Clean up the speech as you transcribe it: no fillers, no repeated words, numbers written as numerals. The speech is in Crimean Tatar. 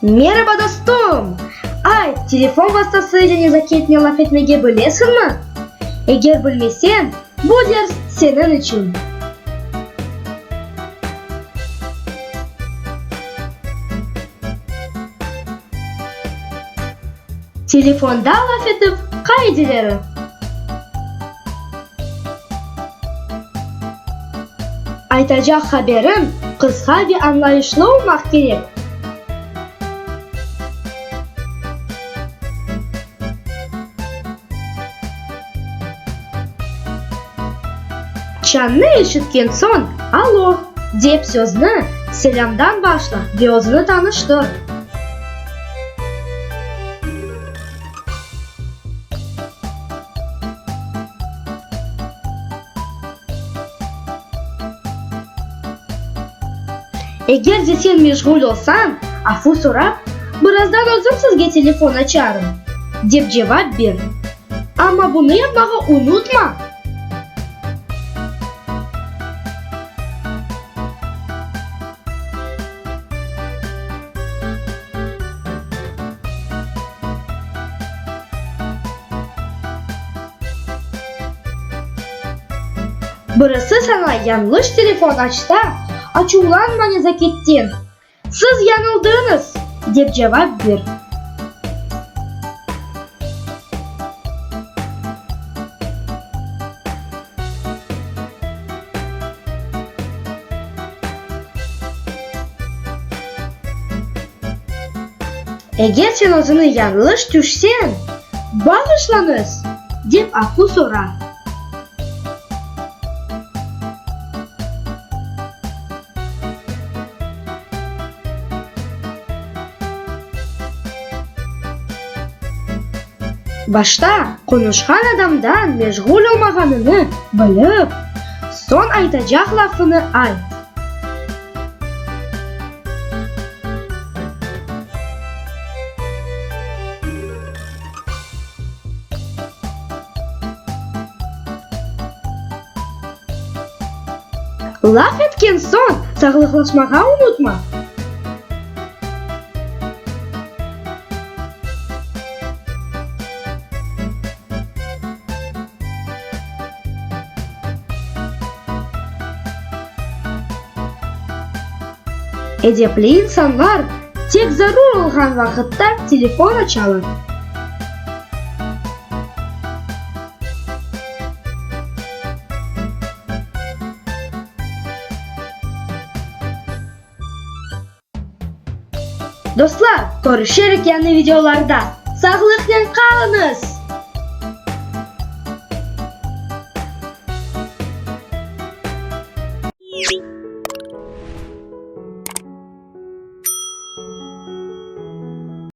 Meraba, dostum! Ayt, telefon vastası ile nezaketnen laf etmege bilesiñmi? Eger bilmeseñ, bu ders seniñ içün! Telefonda laf etüv qaideleri. Aytacaq haberiñ qısqa ve añlayışlı olmaq kerek. Çañnı eşitken soñ, Alo! dep sözni selâmdan başla ve özüni tanıştır. Eger de sen meşğul olsañ, afu sorap, birazdan özüm sizge telefon açarım, dep cevap ber. Amma bunı yapmağa unutma! Birisi saña yañlış telefon açsa, açuvlanma nezaketten, Siz yañıldıñız, dep cevap ber. Eger sen özüni yañlış tüşseñ, bağışlañız, dep afu sora. Başta qonuşqan adamdan meşğul olmağanını bilip, soñ aytacaq lafını ayt. Laf etken soñ sağlıqlaşmağa unutma. Edepli insanlar tek zarur olğan vaqıtta telefon açalar. Dostlar, körüşerik yañı videolarda! Sağlıqnen qalıñız!